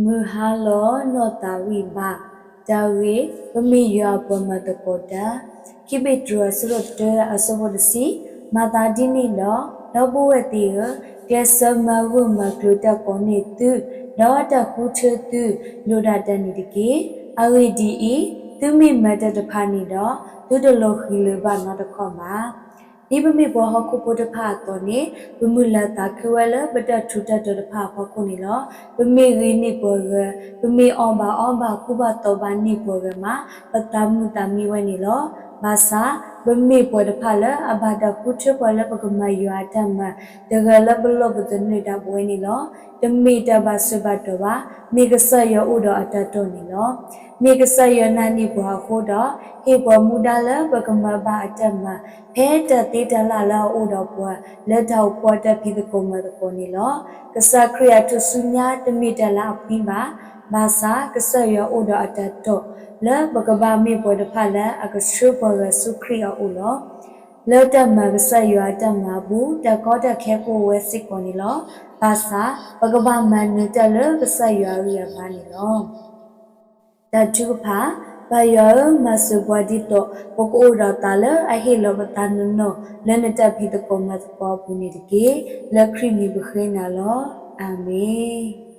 မုၢ်ဟါလီၤနီၢ်သးဝံၣ်ဘၣ်. တၢ်ဂ့ၢ်, ပမ့ၢ်ယွၤအပှၤမၤသကိးတၢ်. ခံပ့းတရူး အဆၢဒိၣ်တၢ အဆၢဖိတဆံ, မၤသးဒ်န့ၣ်ဒီး, ဒီပုၢ်ဝဲၢ်သ့ၣ်ဧၢ, ကျဲးစၢးမၤဂၢၢ်မၤကျၢၤတၢ်ကိးန့ၢ်သု, ဒီးတၢ်ဃုထၢသု ဒိၣ်ဒၣ်တၢ်န့ၣ်တက့ၢ်. အဂ့ၢ်ဒ်အံၤ, သုမ့ၢ်မၤတၢ်တဖၣ်န့ၣ်ဒီး, သုတလီၤဃံၤလၢၤဘၣ်နီတခီၣ်ဘၣ်. ဒ်ပမ့ၢ်ပှၤဟီၣ်ခိၣ်ဖိတဖၣ်အသိးန့ၣ်, ပမုၢ်လၢ်သးခုဝဲလၢပတၢ်ထူးတၢ်တီၤတဖၣ်အဖီခိၣ်န့ၣ်လီၤ. ပမ့ၢ်ဂ့ၤန့ၢ်ပှၤဂၤ, ပမ့ၢ်အီၣ်ဘၣ်အီဘၣ် ကူဘၣ်သိးဘၣ်န့ၢ်ပှၤဂၤမး, ပသးမုာ်သးမံဝဲန့ၣ်လီၤ. ဘၣ်ဆၣ်, ပမ့ၢ်ပှၤတဖၣ်လၢအဘၣ်တၢ်ဃုထၢပှၤလၢပကမၤယွၤအတၢ်မၤ, တဂၤလၢပလီၢ်ပသနၢၣ်ဒၣ်ပဝဲန့ၣ်လီၤ. တမ့ၢ်တၢ်ဘၣ်ဆၢဘၣ်တီၤဘၣ်, မ့ၢ်ကစၢ်ယွၤအိၣ်ဒီးအတၢ်တီၢ်န့ၣ်လီၤ. မ့ၢ်ကစၢ်ယွၤနာ်န့ၢ်ပှၤအဃိဒီး, ဟ့ၣ်ပှၤမူဒါလၢပကမၤဘၣ်အတၢ်မၤ, ဖဲတၢ်သ့တၢ်လၢ်လၢအအိၣ်ဒီးပှၤ, လၢတၢ်အိၣ်ဖှိၣ်အတၢ်ဖံးသကိးမၤသကိးန့ၣ်လီၤ. ကစၢ်ခရံာ်အထူၣ်စုညါတမ့ၢ်တၢ်လၢအဖှံဘၣ်, ဘၣ်ဆၣ်ကစၢ်ယွၤအိၣ်ဒီးအတၢ်တီၢ်, လၢပကဘၣ်မ့ၢ်ပှၤတဖၣ်လၢအကဆှၢပှၤဂၤဆူခရံာ်အအိၣ်လီၤ. လၢတၢ်မၤကစၢ်ယွၤအတၢ်မၤအပူၤ, တၢ်ကီတၢ်ခဲကအိၣ်ဝဲစ့ၢ်ကီးန့ၣ်လီၤ. ဘၣ်ဆၣ်, ပကဘၣ်မၤနၢၤတၢ်လၢကစၢ်ယွၤအဂံၢ်အဘါန့ၣ်လီၤ. တၢ်ထုကဖၣ်, ပၢ်ယွၤဧၢ, မၤစၢၤပှၤဒ်သိးပကအိၣ်ဒီးသးလၢအဟ့ၣ်လီၤပသးနီၢ်နီၢ် လၢနတၢ်ဖံးသကိးမၤသကိးအပူၤန့ၣ်တက့ၢ်. လၢခရံာ်မံၤပဃ့နၤလီၤ. အၤမ့ၣ်.